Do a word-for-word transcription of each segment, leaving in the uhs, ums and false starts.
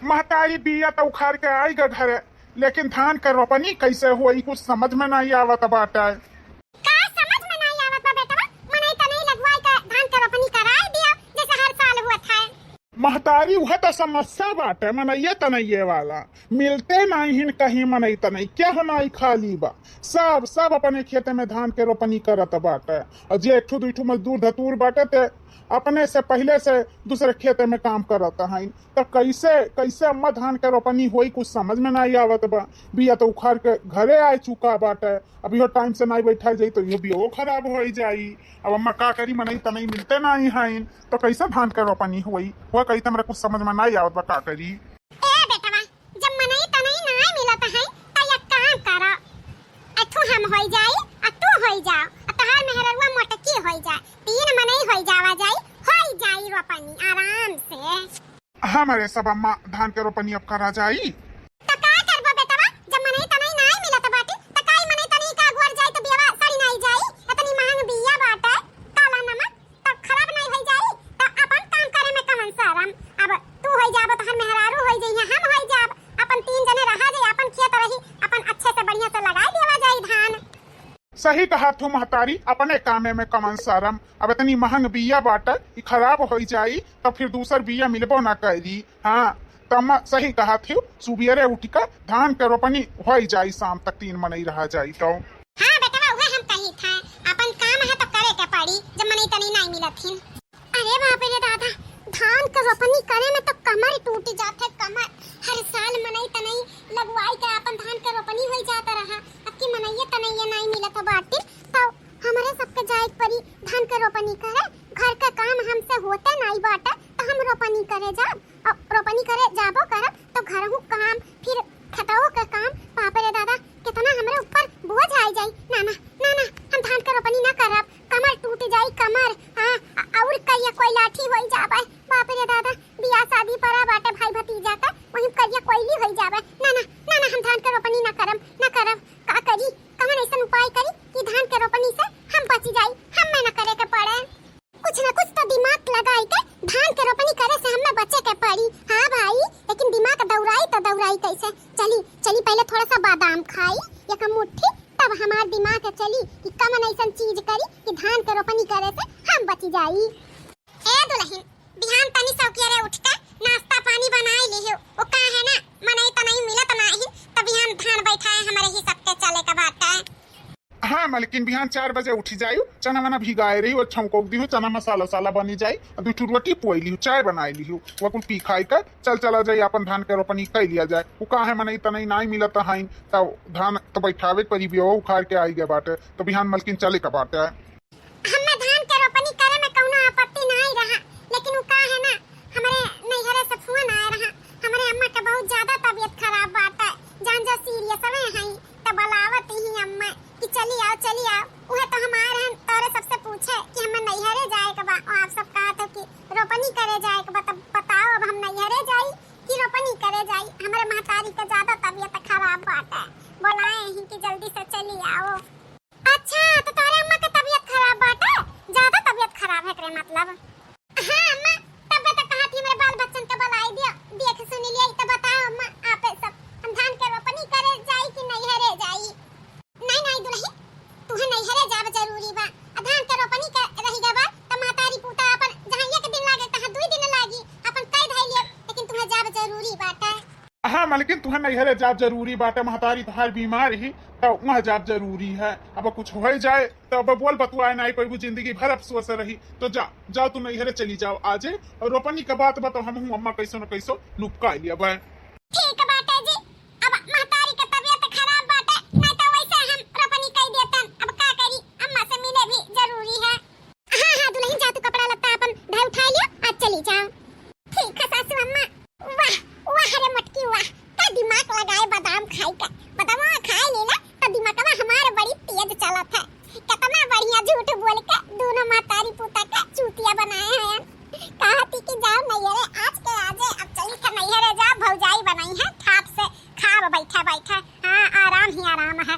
महतारी बिया त उखाड़ के आई ग घरे, लेकिन धान के रोपनी कैसे होई, कुछ समझ में नाहीं आवत बाटे। का समझ में नाहीं आवत बा बेटवा? मनई तनई लगवाई के धान के रोपनी कराई दिया, जैसे हर साल हुआ था। महतारी, उहे त समस्या बाटे, मनइये तनइये वाला मिलते नाहीं हिन कहीं, मनई तनई केहू नाहीं खाली बा। सब, सब अपने खेते में धान के रोपनी करत बाटे, और जे एक ठो दुई ठो मजदूर धतूर बाटे ते अपने से पहिले से दूसरे खेते में काम करत हईन। त कैसे, कैसे अम्मा धान के रोपनी होई, कुछ समझ में नाहीं आवत बा। बिया त उखाड़ के घरे आए चुका बाटे, अब इहो टाइम से नाहीं बैठाई जाई त इहो बियो खराब होई जाई। अब अम्मा का करी, मनई तनई मिलते नाहीं हईन, त कैसे धान के रोपनी होई? हुआ कही त हमरा कुछ समझ में नाहीं आवत बा, का करी? ए बेटवा, जब मनई तनई नाहीं मिलत हईन, त एक काम करा, अथु हम होई जाई, आ तू होई जाओ, आ तोहार मेहररुआ मोटकी होई जाए, तीन मनई होई जावा जाई, होई जाई रोपनी आराम से। हमरे सब अम्मा धान के रोपनी अब करा जाई। त का करबो बेटवा, जब मनई तनई नाहीं मिलत बाटे, त काई मनई तनई का अगुअर जाई त बियवा सड़ी नाहीं जाई? इतनी महंग बिया बाटे, काला नमक, त खराब नाहीं होई जाई? त अपन काम करे में कवन शरम? अब तू होई जाबो, तोहर मेहरारू होई जइहे, हम होई जाब, अपन तीन जने रहा जाई, अपन खेत रही, अपन अच्छे से बढ़िया से लगाई देवा जाई धान। सही कहा थू महतारी, अपने कामे में कवन शरम। अब इतनी महंग बिया बाटे, ई खराब होई जाई, त फिर दूसर बिया मिलबो ना करी। हाँ, त अम्मा सही कहा थी, सुबेरे उठ के धान के रोपनी होई जाई, शाम तक तीन मनई रहा जाई तो। हाँ बेटवा, उहे हम कही था, अपन काम है तो करे के पड़ी, जब मनई तनई नाहीं मिलत हिन। अरे बाप रे दादा, धान के रोपनी करे में तो कमर टूट जात है, कमर। हर साल मनई तनई लगवाई के अपन धान के रोपनी होई जात रहा, अब की मनइये तनइये नाहीं मिलत बाटे, तो हमरे सबके जाए के पड़ी धान के रोपनी करे। घर के काम हमसे होते नाहीं बाटे, तो हम रोपनी करे जाब। अब रोपनी करे जाबो करब, तो घरहू काम, फिर खेतवो के काम। बाप रे दादा, कितना हमरे ऊपर बोझ आइ जाई। ना, ना, ना, ना, हम धान के रोपनी ना करब, कमर टूट जाई, कमर। हाँ, अ-, अउर करिया कोई लाठी होई जाबे। बाप रे दादा, बियाह शादी पड़ा बाटे भाई भतीजा का, वहीं करिया कोयली होई जाबे। ना, ना, ना, ना, हम धान के रोपनी ना करब, ना करब। का करी, कवन ऐसन उपाय करी कि धान के रोपनी से हम बची जाई, हमें ना करे के पड़े। कुछ ना कुछ तो दिमाग लगाई के धान के रोपनी करे से हमें बचे के पड़ी। हाँ भाई, लेकिन दिमाग दौड़ाई तो दौड़ाई कैसे? चली, चली पहले थोड़ा सा बादाम खाई, एक मुट्ठी, तब हमार दिमाग चली कि कवन ऐसन चीज करी कि धान के रोपनी करे से हम बची जाई। ए दुलहिन, बिहान तनी सौकियरे उठ के नाश्ता पानी बनाई लिहियो। ओ का है ना, मनई तनई मिलत नाही, त बिहान धान बैठाए हमरे ही सबके चले के बाटे। हाँ मलकिन, बिहान चार बजे उठी जायु, चना वना भिगाए रही, वो छौंक दिहु, चना मसाला उसाला बनी जाई, और दू ठो रोटी पुआई लिहु, चाय बनाई लिहु, वो कुल पी खाई के चल चला जाई, अपन धान के रोपनी कई लिया जाए। वो का है, मनई तनई नाई मिलत हईन, तब धान तो बैठावे के पड़ी, बियवा उखाड़ के आई गए बाटे, तो बिहान मलकिन चले के बाटे। हम्मे धान के रोपनी करे में कउनो आपत्ति नाई रहा, लेकिन उ का है ना, हमरे नैहरे से फोन आए रहा, हमरे अम्मा के बहुत ज्यादा तबियत खराब बाटे, जान जा सीरियसवे हई, त बुलावत ही अम्मा कि चली आओ, चली आओ। उहे तो हम आए रहन तोरे सबसे पूछे कि हम्मे नैहरे जाए के बा, और आप सब कहत हो कि रोपनी करे जाए के बा, तब बताओ अब हम नैहरे जाई कि रोपनी करे जाई? हमरे महतारी के ज्यादा तबियत खराब बाटे, बुलाए ही कि जल्दी से चली आओ। अच्छा, तो तोहरे अम्मा के तबियत खराब बाटे? ज्यादा तबियत खराब है एकरे मतलब? हाँ अम्मा, तबे तो कहा थी हमरे बाल बच्चन के बुलाई दियो, देख सुन लिया, तो बताओ अम्मा, आपे सब हम धान के रोपनी करे जाई कि नैहरे जाई? नहीं, नहीं दुलही, तुहे नैहरे जाब जरूरी बा। आ धान के रोपनी के रही गवा, त महतारी पूता अपन जहाँ एक दिन लागे, तहाँ दुई दिन लागी, अपन कई धाई लियो, लेकिन तुहे जाब जरूरी बाटे। हाँ मलकिन, तुहे नैहरे जाब जरूरी बाटे, महतारी तोहार बीमार ही, त वहाँ जाब जरूरी है। अब कुछ हो जाए, त अब बोल बतुआए नाई पैबू, जिंदगी भर अफसोस रही। तो जा, जाओ तू नैहरे चली जाओ आजे, और रोपनी के बात बा तो हमहू अम्मा कैसो न कैसो लुपका लिया बा। ठीक बाटे जी, अब महतारी के तबियत खराब बाटे, नाई त वैसे हम रोपनी कई देतन। अब का करी, अम्मा से मिले भी जरूरी है। हाँ, हाँ, दुलही जा, तू कपड़ा लत्ता अपन धर उठा लियो, आज चली जाओ। ठीक है सासू अम्मा। वाह, वाह रे मटकी वाह, का दिमाग लगाए बादाम खाई का। बादामवा खाए लेला त दिमागवा हमार बड़ी तेज चलत है। कितना बढ़िया झूठ बोल के दोनों महतारी पूता का चूतिया बनाए हैं। कहती कि जाओ नैहरे, आज के आजे, अब चली था नैहरे, जाओ भौजाई बनाई है, थाप से खाब बैठा बैठा। हाँ, आराम ही आराम है।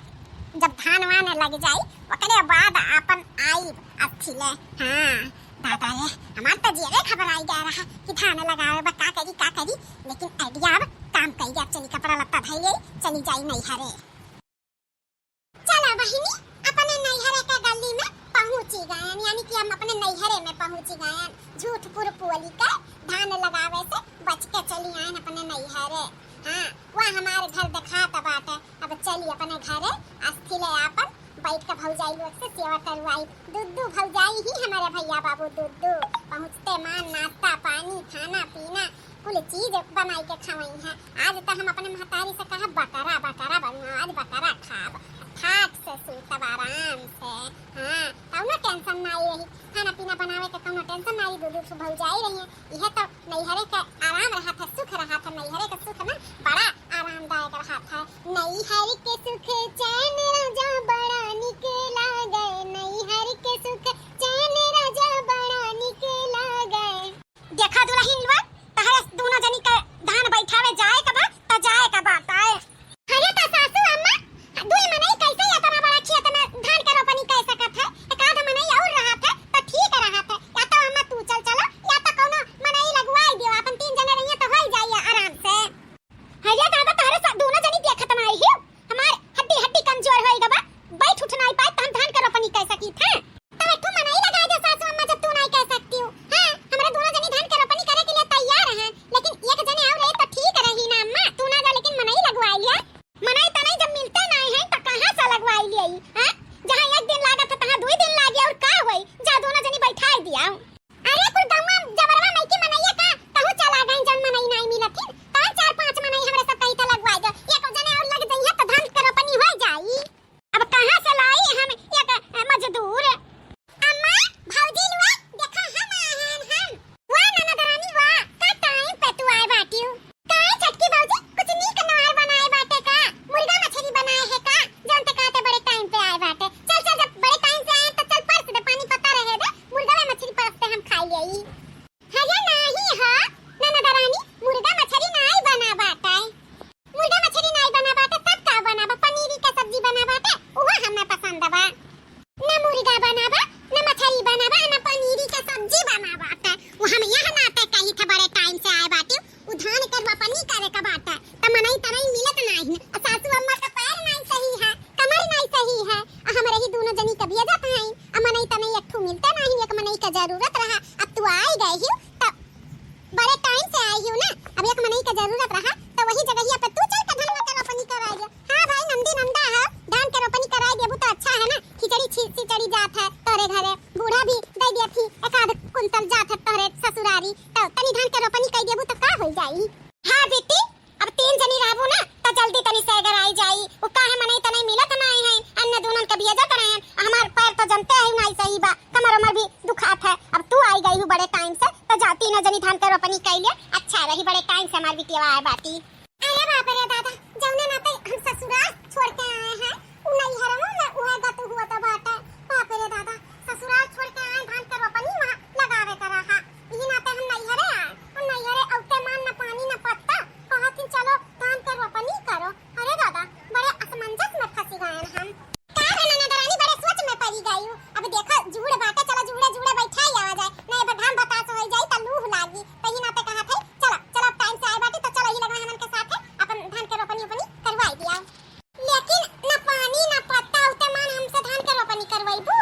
जब धान वान लग जाई, ओकरे बाद आपन आईब अथी ले। हाँ, दादा रे, हमार तो जियरे घबराई गया रहा कि धान लगावे बा, का करी, का करी, लेकिन अब काम कई गया, चली कपड़ा लत्ता धई ले, चली जाई नैहरे। चला बहिनी, अपने नैहरे के गली में पहुँची गए, यानी कि हम अपने नैहरे में पहुँची गए। झूठ पुर पुअली के धान लगावे से बच के चली आए अपने नैहरे। हाँ, वह हमारे घर देखात बाटे। अब चली अपने घरे, अस्थिले आपन बैठ के भौजाई लोग से सेवा करवाई। दुद्दू भौजाई ही हमारे भैया बाबू दुद्दू। पहुँचते मान नाश्ता पानी, खाना पीना, कुल चीज बनाई के खवई है। आज तो हम अपने महतारी से कहा बकरा बकरा बनवा, आज बकरा खाब, ठाट से सूतब आराम से। हाँ, कौनो tension नाई रही। खाना पीना बनावे के कौनो tension नाई, दुद्दू से भौजाई रही है। यह तो नैहरे के आराम रहत है, सुख रहत है। नैहरे के सुख ना बड़ा आरामदायक रहत है। नैहर के सुख चैन राजा बड़ा निक लागे, नैहर के सुख चैन राजा बड़ा निक लागे। देखा दुलहिन लोग, तहरे दूनो जनी के धान बैठावे जाए के बा, त जाए के बा, ताए। अरे त सासू अम्मा, दुई मनई कैसे एतना बड़ा खेत में धान के रोपनी कर सकत है? एक आध मनई और रहत है, त ठीक रहत है। या तो अम्मा तू चल चलो, या तो कौनो मनई लगवाई दियो, अपन तीन जने रहिए त होई जाई आराम से। अरे दादा, तहरे सा-, दूनो जनी देखत नाई ही, हमार हड्डी हड्डी कमजोर होई गबा, बैठ उठ नाई पाए, त हम धान के रोपनी कर सकी थे। तब एक ठो मनई लगा दे सासू अम्मा, जब तू नाई कर सकती हो। हाँ, हमरा दोनों जनी धान के रोपनी करे के लिए तैयार हैं, लेकिन एक जने और रहे तो ठीक रही ना अम्मा, तू ना जा, लेकिन मनई लगवाई लिया। मनई तनई जब मिलते नाई है तो कहाँ से लगवाई लिया? हाँ, जहाँ एक दिन लागत है तहाँ दुई दिन लागे, और का होई? जा दोनों जनी बैठाई दिया। अरे कुल गौवा जबरवा मइकी मनइया का, कहूँ चला गई जौन मनई नाई मिलत ही, तो चार पाँच मनई हमरे सब कही तो लगवाई दे, एक जने और लग जइहे तो धान के रोपनी हो जाई। अब कहाँ से लाई हम एक, अ, मजदूर? अम्मा, भौजी लुआ, देखा हम आए हैं हम। वाह ननद रानी वाह, का time पे तू आए बाटियो। का छोटकी भौजी, कुछ नीक नवार बनाए बाटे का? मुर्गा मछरी बनाए है का? जौन ते कहते बड़े time पे आए बाटे। चल, चल, जब बड़े time से आए तो चल परस दे, पानी पत्ता रहे दे, मुर्गा मछरी परस दे हम खाई लेई। अरे नाही हो, ननद रानी, मुर्गा मछरी नाई बना बाटे। मुर्गा मछरी नाई बना बाटे, तब का बना बा? पनीरी का सब्जी बना बाटे, उहो हमें पसंद बा। न मुर्गा बना बा, न मछरी बना बा, न पनीरी का सब्जी बना बाटे। वो हम यह नाते कही थे बड़े time से आए बाटे, उ धान के रोपनी करे का बाटे, त मनई तनई मिलत नाही। आ सासू अम्मा का पैर नाई सही है, कमर नाई सही है, आ हमरे ही दूनो जनी के भेजत हईं, आ मनई तनई एक ठू मिलते नाही, एक मनई का जरूरत रहा, अब तू आई गई हो, त बड़े time से आई हो ना, अब एक मनई का जरूरत रहा, त वही जगहिया पे तू चल के धनवा के रोपनी कराई दे। हाँ भाई, नंदी नंदा है, धान के रोपनी कराई देबू त अच्छा है ना, खिचड़ी छी-, सिचड़ी जात है तोरे घरे, बूढ़ा भी दे दिया थी, एक आध कुंतल जात है तोरे ससुरारी, त तनी धान के रोपनी कई देबू त का हो जाई? हाँ बेटी, अब तीन जनी रहबू ना, त जल्दी तनी से अगर आई जाई। उ काहे मनई तनई मिलत नाई है, अन्य दूनन के भेजत रहे हैं। हमार पैर तो जनते है नाई सही बा, कमर उमर भी दुखात है। अब तू आई गई हूँ बड़े time से, त जा तीनों जनी धान के रोपनी कई ले, अच्छा रही, बड़े time से हमार बिटिया आए बाटी। अरे बाप रे दादा, जौने नाते हम ससुराल छोड़ के आए हैं, उ नैहरवा में उहे गत हुआ त बाटे। बाप रे दादा, ससुराल छोड़ के आए, धान के रोपनी वहाँ लगावे के रहा। इही नाते हम नैहरे आए, हम नैहरे औते मान न पानी न पत्ता, कहत ही चलो धान के रोपनी करो। अरे दादा, बड़े असमंजस में फंसी गए हम। का रे ननद रानी, बड़े सोच में पड़ी गई हूँ। अब देखो जूड़ बाटे, चलो जूड़े जूड़े बैठा ही आवा जाए, नहीं अब घाम बतास हो जाई त लूह लागी। तही नाते कहा थे, चलो चलो, अब time से आए बाटी तो चलो ही लगवा हमन के साथ है, अपन धान के रोपनी ओपनी करवाई दिया। लेकिन न पानी न पत्ता, औते मान हमसे धान के रोपनी करवाईबू?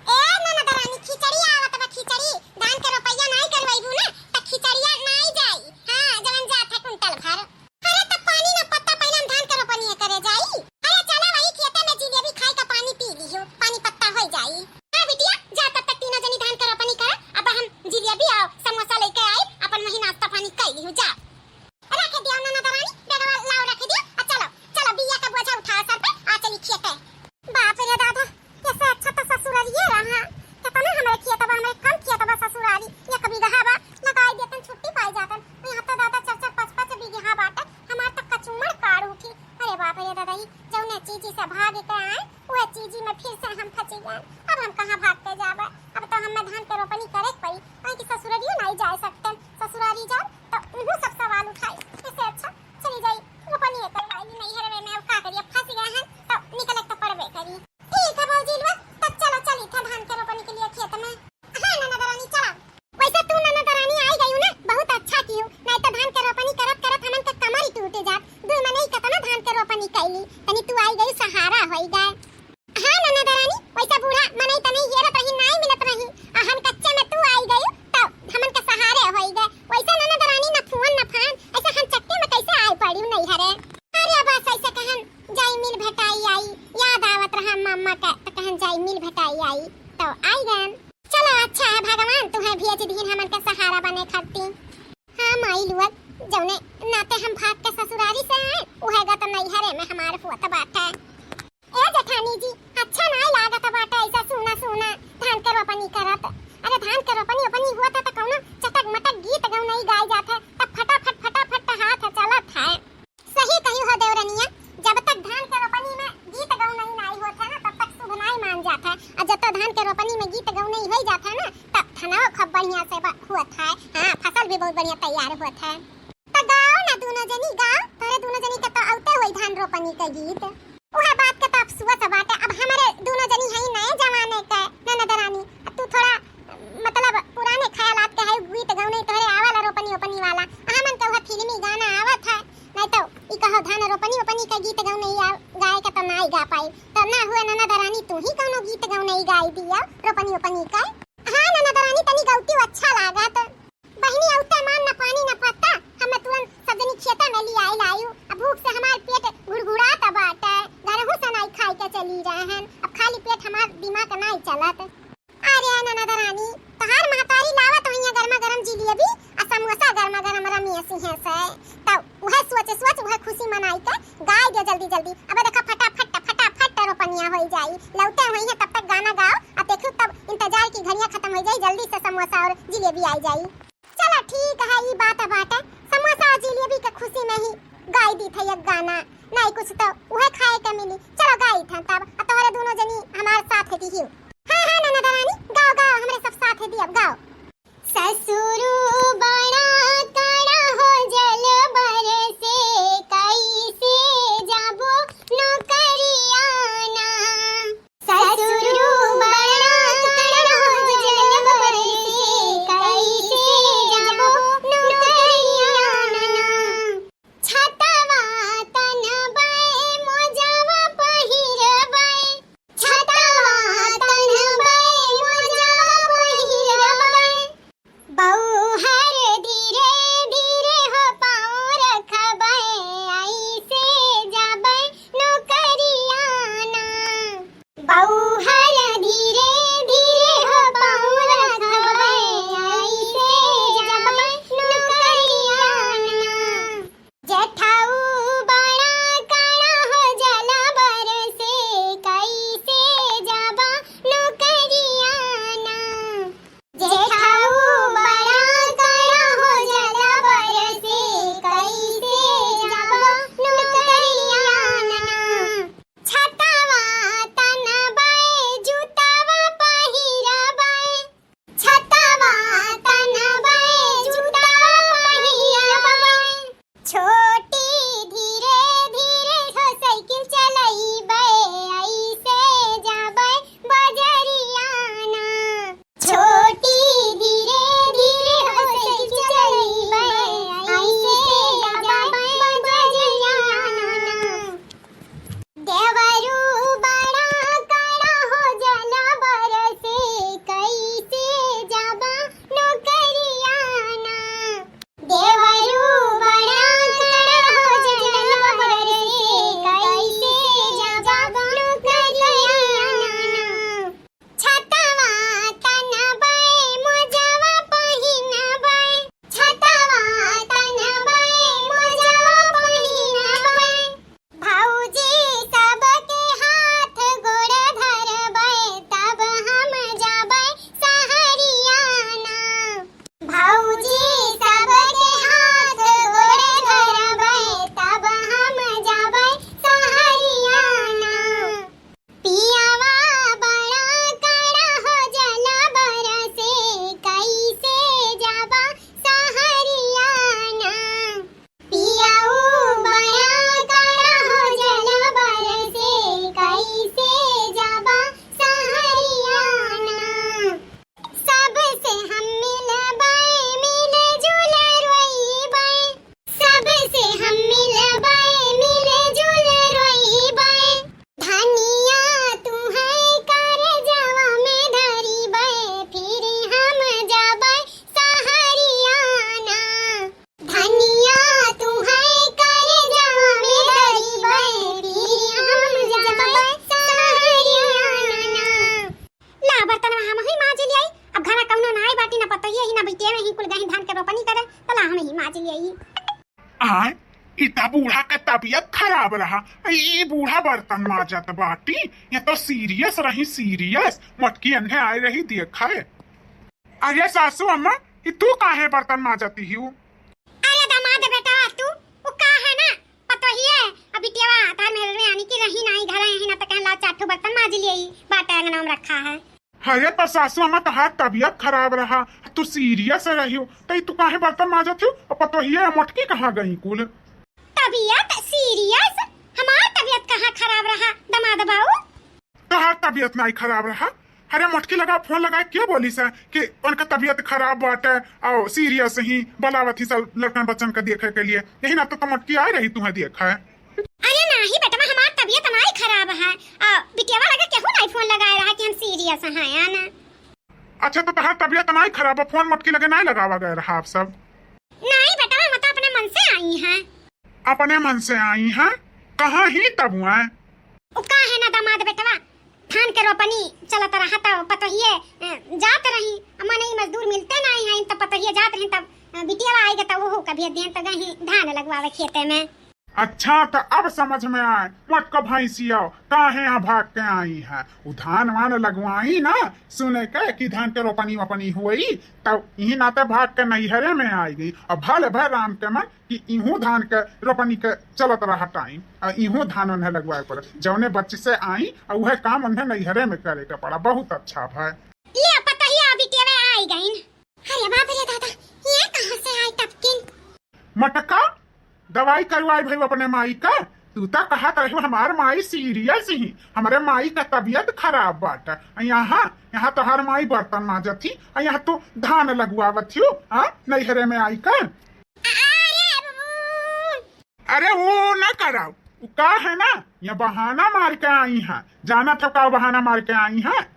ए ननद रानी, खिचड़ी आवत बा, खिचड़ी। धान के रोपैया नाई करवैबू ना, त खिचड़िया नाई जाई। हाँ, जवन जात है कुंटल भर। अरे, त पानी ना पत्ता, पहिले हम धान के रोपनी करे जाई। अरे, चला वही खेते में जिलेबी खाई का पानी पी लियो, पानी पत्ता होई जाई। हाँ बिटिया, जा तब तक तीनों जनी धान के रोपनी करा। अब हम जिलेबी और समोसा लेके आई, अपन वही नाश्ता पानी कर लियो, जा। रख दियो ननद रानी, बेगवा लाओ रख दियो। आ चलो, चलो बिया का बोझा उठाओ सर पे, आ चली खेते। बाप रे दादा, कैसे अच्छा तो ससुरारिये रहा। कितना हमरे खेत बा, हमरे कम खेत बा ससुरारी, एक बीघा बा, लगाई देतन छुट्टी पाई जातन। यहाँ तो दादा चार चार पाँच पाँच बीघा बाटे, हमार तो कचूमर काढ़ उठी। अरे बाप रे दादा, ई जौने चीजी से भाग के आए, वह चीजी में फिर से हम फंसी गए। अब हम कहाँ भाग के जाबे? अब तो हमें धान के रोपनी करे के पड़ी, काहे कि ससुरारियो नहीं जा सकते। ससुरारी जाओ तो उन्हों सब सवाल उठाई। इससे अच्छा चली जाई, रोपनी करवाई नैहरवे में। अब का करिए, फंस गए हैं तो निकले तो पड़बे करी। ठीक है भौजी लोग, तब चलो चली थे धान के रोपनी के लिए खेत में। हाँ ननद रानी चला। वैसे तू ननद रानी आई गई ना, बहुत अच्छा की हूँ, नहीं तो धान के रोपनी करत करत हमन के नाते हम भाग के ससुरारी से आए, उहे गत नैहरे में हमार हुअत बाटे। ए जेठानी जी, अच्छा नाई लागत बाटे ऐसा सूना सूना धान के रोपनी करत। अरे धान के रोपनी ओपनी हुअत है त कौनो चटक मटक गीत गौनई गाई जात है, तब फटाफट फटाफट हाथ चलत है। सही कही हो देवरनिया, जब तक धान के रोपनी में गीत गौनई नाई होत है ना, तब तक शुभ नाई मान जात है। और जब तक धान के रोपनी में गीत गौनई होई जात है ना, तब धनवा खूब बढ़िया से ब-, हुअत है। हाँ, फसल भी बहुत बढ़िया तैयार हुअत है। त गाओ ना दूनो जनी, गाओ। तोरे दूनो जनी के तो औते होई धान रोपनी के गीत। उहे बात के तो अफसोस बाटे, अब हमरे दूनो जनी हई नए जमाने के ननद रानी, अब तू थोड़ा, मतलब, पुराने ख्यालात के है, गीत गौनई तोहरे आवाला रोपनी ओपनी वाला, हमन के उहे फिल्मी गाना आवत है। नहीं तो ई कहो धान रोपनी ओपनी के गीत गौनई आ-, गाए के तो नाई गा पाई, तो ना हुए ननद रानी तू ही कौनो गीत गौनई गाई दिया रोपनी ओपनी के। हाँ ननद रानी, तनी गौती अच्छा लागत। बहिनी औते मान न पानी न पत्ता, हमें तुरंत सब जनी खेता में लियाई लायू। अब भूख से हमार पेट घुड़घुड़ात बाटे, घरहू से नाई खाई के चली रहे हैं। अब खाली पेट हमार दिमाग नाई चलत। अरे ननद रानी, तोहार महतारी लावत होइया गरमा गरम जिलेबी आ समोसा गरमा गरम रमेश हियां से। तब उहे सोच सोच उहे खुशी मनाई के गाय दे जल्दी जल्दी। अब देखा फटाफट फटाफट रोपनिया होई जाई, लौटे होइया तब तक गाना गाओ। अब देखू तब इंतजार की घड़िया खत्म हो जाई, जल्दी से समोसा और जिलेबी आई जाई। चला ठीक है, ई बात बाटे, समोसा और जिलेबी के खुशी में ही गाई दी थे एक गाना, नहीं कुछ तो उहे खाए के मिली। चलो गाई थे तब, अब तोहरे दोनों जनी हमार साथ दिहियो। हाँ हाँ ननद रानी, गाओ गाओ, हमरे सब साथ दियो, गाओ। ससुरु बड़ा कड़ा हो जल बरसे, कैसे जाबो नौकरिया ना। ससुरु बड़ा कड़ा हो जल बरसे, कैसे जाबो नौकरिया ना। छतवा तनबै मोजावा पहिरबै, छतवा तनबै मोजावा पहिरबै। बौहर धीरे इता बूढ़ा के तबियत खराब रहा, ई बूढ़ा बर्तन माजत बाटी। ये तो सीरियस रही, सीरियस। मोटकी अन्हे आए रही देखे। अरे सासू अम्मा, ई तू काहे बर्तन माजती हिउ? अरे दामाद बेटा, तू, उ का है ना, पतोहिए, अब बिटियावा तार मेहर में आनी की रही नाई घर, यही ना तो कहन ला चार ठो बर्तन माज लिए, बाटे अंगना में रखा है। अरे पर सासू अम्मा, तोहार तबियत खराब रहा, तू सीरियस रही हो, तो ई तू काहे बर्तन माजत हो? और पतोहिए मोटकी कहाँ गई कुल? तबियत सीरियस? हमार तबियत कहाँ खराब रहा, दामाद बाऊ? तोहार तबियत नाई खराब रहा। अरे मोटकी लगा फोन लगाए के बोली से कि उनका तबियत खराब बाटे और सीरियस ही, बुलावत ही सब लड़कन बच्चन का देखे के लिए। यही ना तो, तो मोटकी आए रही तुम्हें देखे। अरे नाही बेटवा, हमार तबियत नाई खराब है। आ, बिटियावा लगे केहू नाई फोन लगाए रहा कि हम सीरियस हैं या ना। अच्छा, तो तोहार तबियत नाई खराब है, फोन मोटकी लगे नाई लगावा गए रहा आप सब? नाई बेटवा, हम तो अपने मन से आई हैं। अपने मन से आई हैं? कहाँ ही तब हुआ? उ का है ना दामाद बेटवा, धान के रोपनी चलत रहा तो पतोहिए, अ, जात रही, अम्मा नहीं मजदूर मिलते नहीं हैं, तो पतोहिए जात रही तब, अ, बिटिया आई गए तो वो कभी दिन तो गई धान लगवावे खेते में। अच्छा, तो अब समझ में आए, मोटका भैंसिया, काहे यहाँ भाग के आई है? उ धान वान लगवाई ना, सुने के कि धान के रोपनी वोपनी हुई, तब यही नाते भाग के नैहरे में आई गई। अब भले भय राम के मन कि इहू धान के रोपनी के चलत रहा टाइम, आ इहू धान उन्हें लगवाए पड़ा, जौने बच्चे से आई, आ उहे काम उन्हें नैहरे में करे के पड़ा। बहुत अच्छा भाई। ले पतोहिया बिटिया आई गईन। अरे बाप रे दादा, ये कहाँ से आई टपकिन? मटका, दवाई करवाई भाई अपने माई का। तू तो कहत रही हमार माई सीरियस ही, हमरे माई का तबियत खराब बाटे। आ यहाँ, यहाँ तोहार माई बर्तन माजत ही, आ यहाँ तू धान लगवावत ही, हाँ, नैहरे में आई का? अरे बाबू। अरे वो ना कराओ, वो का है ना, ये बहाना मार के आई है। जाना था का बहाना मार के आई है?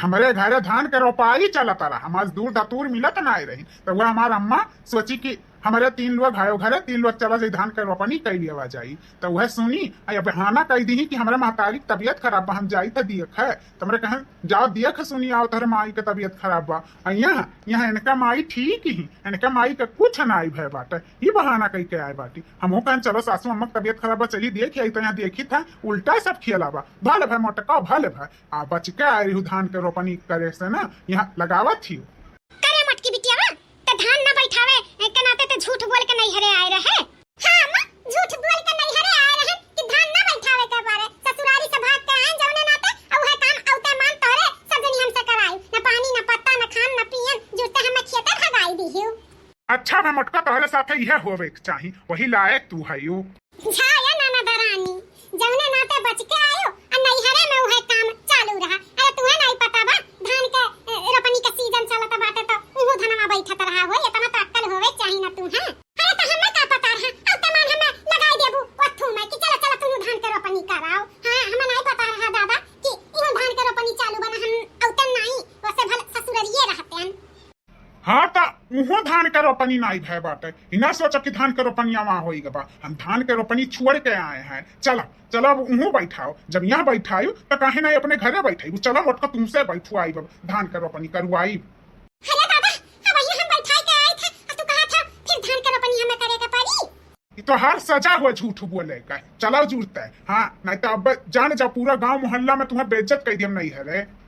हमरे घरे धान के रोपाई चलत रहा, मजदूर दतूर मिलत ना रही, तो वह हमार अम्मा सोची कि हमरे तीन लोग है घरे, तीन लोग चला जाई धान के रोपनी कई लेवा जाई। तो वह सुनी, आ ये बहाना कई दी कि हमरे महतारी की तबियत खराब बा, हम जाई तो देखे। तो हमरे कहन, "जाओ देख सुनी आओ, तोहरे माई के तबियत खराब बा।" आ यहाँ, यहाँ इनका माई ठीक ही, इनका माई के कुछ नाई भय बाटे, ई बहाना कई के आए बाटी। हमहू कहन, "चलो सासू अम्मा के तबियत खराब बा, चली देख आई।" तो यहाँ देखी था, उल्टा सब खेला बा। भले भाई मोटका, भले भाई, आ बच के आए रहू धान के रोपनी करे से ना, यहाँ लगावत ही। करे मोटकी बिटियावा, ते धान ना बैठावे के नाते ते झूठ बोल के नैहरे आए रहे। हाँ अम्मा, झूठ बोल के नैहरे आए रहे कि धान ना बैठावे के बारे। ससुरारी से भाग के आए जौने नाते, आ उहे काम औते मान तोहरे सब जनी हमसे कराई। न पानी, न पत्ता, न खान, न पियन, जुरते हमें खेते भगाई दिहियो। अच्छा बे मोटका, तोहरे साथे इहे होवे के चाही, वही लायक तू हयू। जा या ननद रानी, जौने नाते बच के आयो, आ नैहरे में उहे काम चालू रहा। अरे तुहे नहीं पता बा, धान के, ए, रोपनी के सीजन चलत बाटे तो उहू धनवा बैठत रहा हो, इतना तो अक्कल होवे चाही ना तू, हैं? अरे तो हमें का पता रहा, अब तमान हमें लगाई देबू ओथू में कि चला, चला तू धान के रोपनी कराओ। हाँ, हमें नहीं पता रहा दादा कि इहो धान के रोपनी चालू बना, हम औतन नहीं, वैसे भल ससुररिये रहते हैं। हाँ, त उहो धान के रोपनी नाई भय बाटे। ई ना सोचो कि धान के रोपनिया वहाँ होई गबा। हम धान के रोपनी छोड़ के आए हैं। चला, चला, अब उहो बैठाओ। जब यहाँ बैठायु, त काहे ना अपने घरे बैठाई? चला, मोटका, तुमसे बैठवाई, अब धान के रोपनी करवाई। अरे दादा, अब ये हम बैठाई के आए थे, अब तू कहा था, फिर धान के रोपनी हमें करे के पड़ी? ई तो हर सजा हुआ झूठ बोले का। चला जुड़ता है, हाँ, नहीं तो अब जान जा, पूरा गांव मोहल्ला में तुम्हें बेइज्जत कर दिया, हम नहीं है रे।